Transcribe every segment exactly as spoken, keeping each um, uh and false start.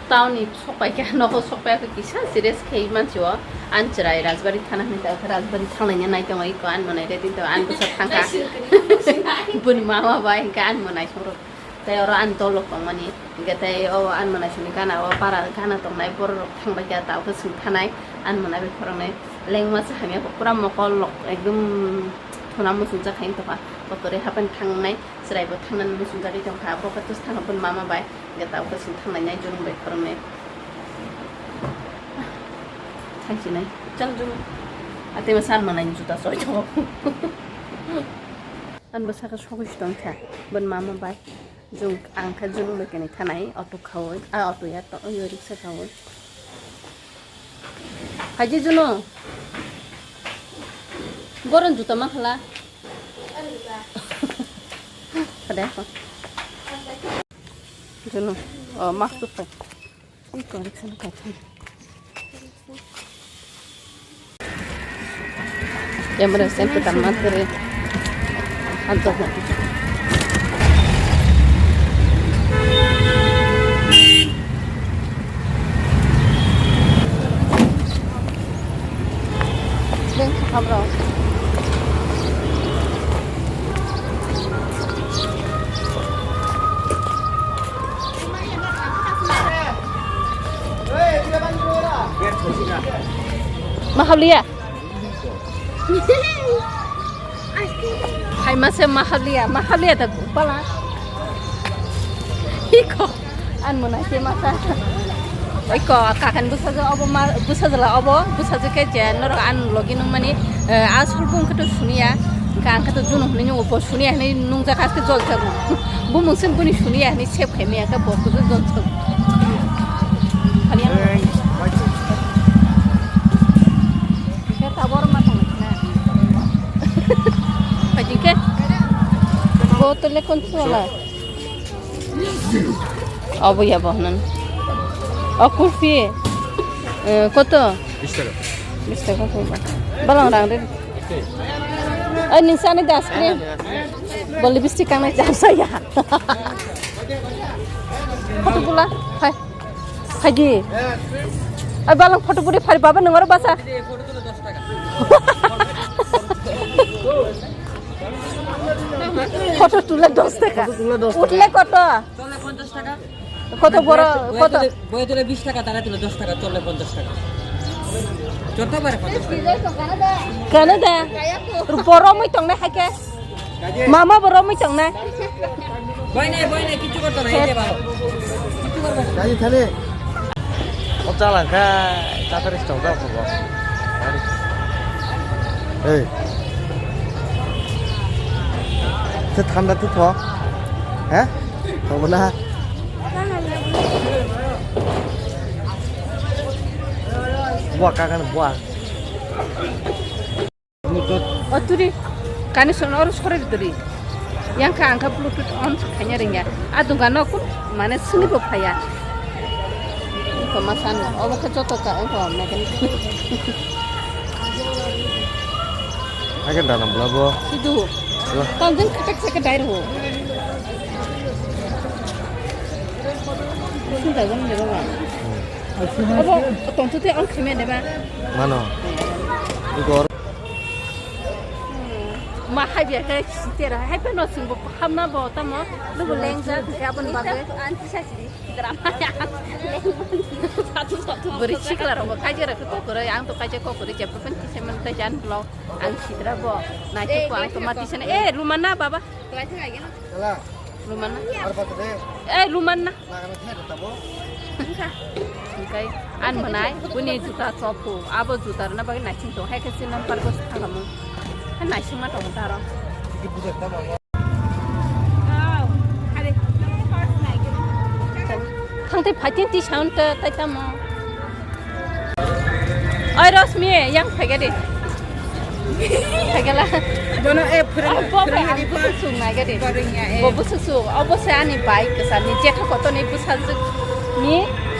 Town ni sokpai khe, nogo sokpai khe kisa serious khe mansi o. An chwrai Rajbari thana hinwi ta khe Rajbari thanglaina nai tongo iko an monai ready to an bwsa thangkha. Bun mama bai hinke an monai songrok. Tai oro an tolok tongmani. Hinke tai o an monai sini gana o para gana tongnai borok rok thangbai kha ta khe sung thanai an monai bai khoroknai. Lengma se hamya pura mokol lok ekdum thuna muchung jak hai tongkha. Kotori hapen thangnai chwrai bo thangnani muchung jagwi tongkha. Bo khe tus thangkha bun mama bai. Gata uko sing thangnai nai jurung bai khoroknai. Thangsinai. Chal jurung. Ate ma san manai juta soi tongo. An bo saka sogwi si tongkha. Bon mama bai. Jung ang kha jurung bai kani thanai auto khawi. A auto ya to yo riksa khawi. Haji juno. Boron juta ma khala. Ada apa? Juno. Oh, mask tu. Ih, correction ka. Camera sen petan mat kare. Anto. Mahablia. Hai mase mahablia, mahablia ta pala. Iko an mona ke masa. Iko kakan busaja obo ma busaja la obo busaja ke je norok an logi nung mani, eh, asol bung khe to suniya. Ka ang khe to juno hwnwi nung bo suniya hwnwi nung jaka ke jol chago. Bumung sen buni suniya hwnwi sep khe miya ke bo to jol chago. Khali ang. Khe tabor ma tong na. Phaidi khe. Bo to lekon suala. Obo ya bo hwnani. O kurfi. Eh, koto? Bish taka. Bish taka kho ba. Balang rang de. Ai ning sani das cream. Boli bisti kang nai jam saya. Koto bula. Hai. Phaidi. Ai balang photo budi phari baba nungaro basa. Photo tule dos taka. Photo tule dos taka. Utle koto? Chole ponchash taka. Koto boro, koto? Boya tule bish taka, tara tule dos taka, chole ponchash taka. Chorta bare ponchash taka. Canada. Boro mui tongnai hai khe. Mama boro mui tongnai. Boy nai, boy nai, kichu korto nai, ei je baba. Kichu korto nai. Gaji thani. O chalangkha, chatari stong ta phugo. Ei. Te thanda te tho. He? Thongbo na. Bua kakan bua. O turi, kani sono oro sore turi. Yang kha ang kha Bluetooth on khaina ringya. A dunga no kun mane sini bo phaya. Ko masan obo kha joto ka ko mechanic. Age dana bla bo. Sidu. Bla. Tanjung khatak saka dai ro. Sinta jong ni ro. Obo tongthu te on khime de ba. Mano. Igor. Ma hai biya khe sitera hai pano singbo hamna bo tamo lugu lengja khe abon bagwe. Anti sasidi drama ya. Beri sikla rong kaje ra ko kore ang to kaje ko kore je pen tise man ta jan blog ang sitra bo. Na ke ko ang to mati sene eh lumana baba. Lumana. Eh lumana. Hingkai an mwnai buni juta chophu abo juta rwna bagwi naising tongo hai khe se number bo thanglamu hai naisingma tongo taro. Thangtwi phaitini twi sound tai tamo. Oi Rosmi, yang phaikha de. Phaikhala. Bono, eh, phwrwng, oh, bo phwrwng phai, di ang bo. Sung nai kha de. Phwrwngya, eh. Bo bwswk sung, oh, bo se ani bai kwcham ni jetha kotor ni bwsajwk ni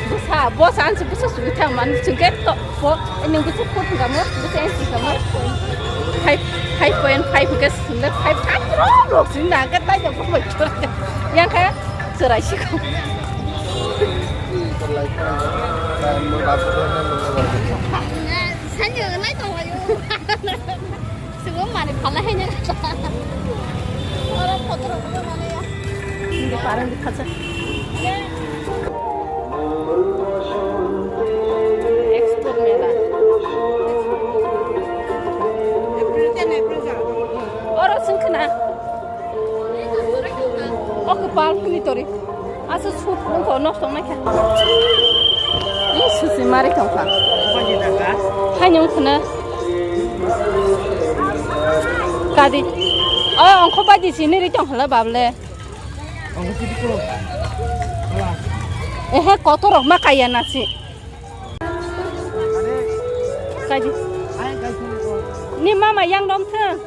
bwsa, bo se ang se bwswk sung thang man sung khe to, bo, eh, nung bwswk phut thang mo, bwswk ang si thang mo. Five, five point five khe sung le five, five rok rok sung na khe tai bo bai. Yang kha chwrai si kho. Sanyo nai tong ayo. Sugo mani phala hai na. Oro photo rok bo mani ya. Hindi parang dikhacha. Expo mela. Oro sungkhna. Oke, pal kini tori. Asa sut nungko nosto nai kha. Ni susi mari tong kha. Hai nyung khna. Kadi. O, ongkho baji sini ri tong khala bable. Ehe, kotorok ma kaya nasi. Kadi. Ni mama yang dom thang.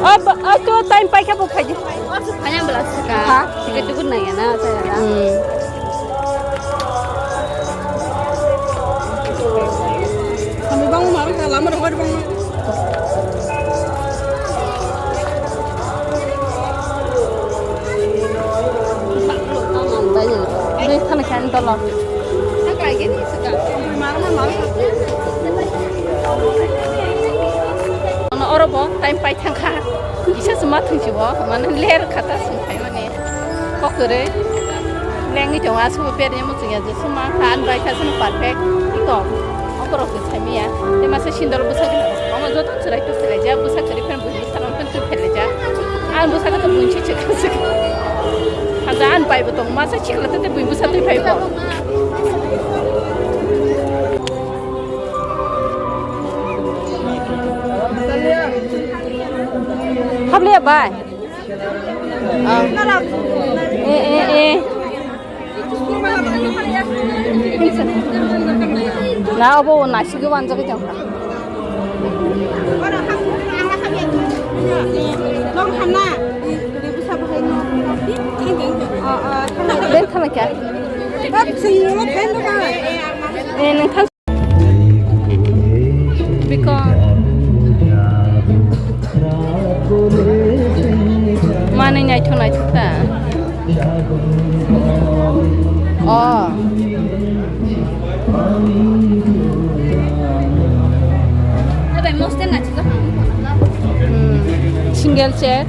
Ab, ato time paikha bo phaidi. Phanya bela sika. Ha? Ticket dukun nang ya na, saya na. Hmm. Kami bang mara ka lama ro bang. Bai, thana khan dolo. Ono oro bo time pai thangkha. Kisa se ma thung si bo, mane ler khata sung khai mane. Kokore. Lengwi tongo, aswk bo pernai muchungya, jeswk ma kha, ani bai kha, chwng perfect. Iko, okorok se saimanya. Tei masa sindor bwsa gwnang. Omo joto chwrai to chwraijak, bwsa kwrwi phano buini bwskango phano twi phelaijak. Ang bwsa khe to buini se chwkha chwkha. Haja ani bai bo tongo, masa sikla tei buini bwsa twi phai bo. Habliya bai. Ah. Eh, eh, eh. Na obo naisik wanjagwi tongkha. Ben thana kya? Eh, nang thang Biko. Manwi naithok naithok ta. Oh. Hmm. Single chair.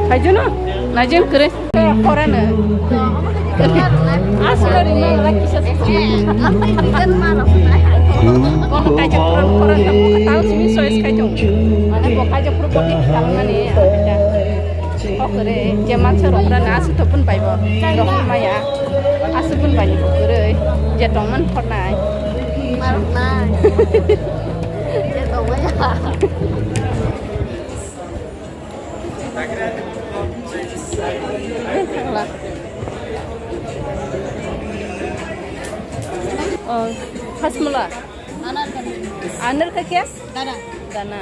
Haijono, naijeng kwrwi. Khorano. Aswk rimani kisa. Kono kaisa khorang khorang tamo tao simi choice khai tong. Mane bo kaisa puro boti tamo mani. Kokore je mansa rok na aswk to pun bai bo. Rok maya. Aswk pun bai ni kokore. Je tongman khornai. Marok nai. Je tongmaya. Oh, hasmula. Anar ka kya? Dana. Dana.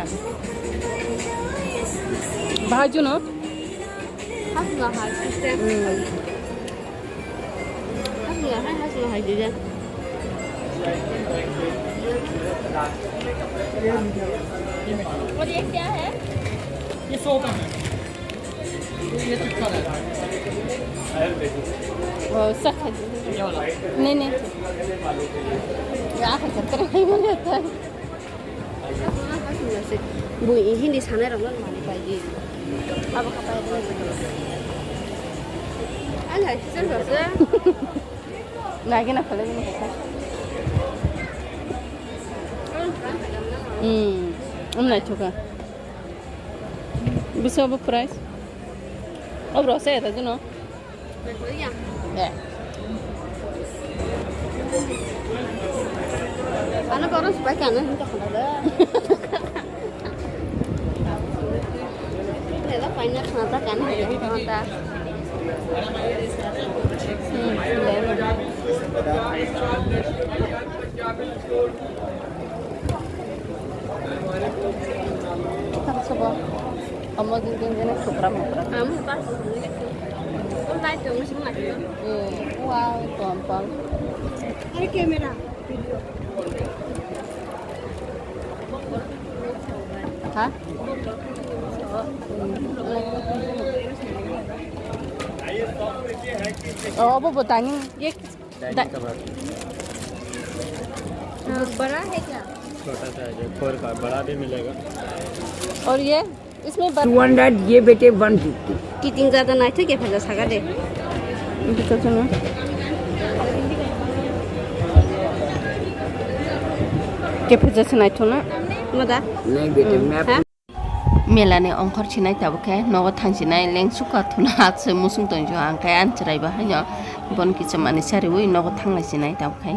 Bhaju no? Hasmula hai. Hmm. Hasmula hai, hasmula hai dida. और ये क्या है? ये सौ का है। ये चक्कर है। वो सख्त है। ये वाला। नहीं, नहीं। ये आँख चक्कर है, बोले तो। Bui Hindi sanai rok no mani pai di. Abo kha pai di. Ang hai kisan rasa. Nagi na khale ni kha. Hmm. Um na chuka. Bisa bo price. Obro se ta juno. Ano kono sepai kano hinta khana da. Nela paina khana ta kano hinta khana ta. Hmm, Tang sobo. Omo jin jin jin supra mupra. Amo pa. Light dong sing lagi. Eh, wow, tompal. Hari camera. Ha? Oh, obo bo tangwi. Ye. Dining cover. हाँ, बड़ा है क्या? छोटा सा है, जो फोर का, बड़ा भी मिलेगा। और ये? इसमें बर- Two hundred, ये बेटे one fifty। Kiting jada nai thik ke phaja saga de. Betul tu na. Ke phaja se nai thuna. Mada. नहीं बेटे, मैं आपको Melani ongkhor sinai tabuk khe nogo thang sinai lengsuka thuna se musung tong jo ang khe an chwrai bo haino bon kicham ani sariwi nogo thanglai sinai tabuk khe.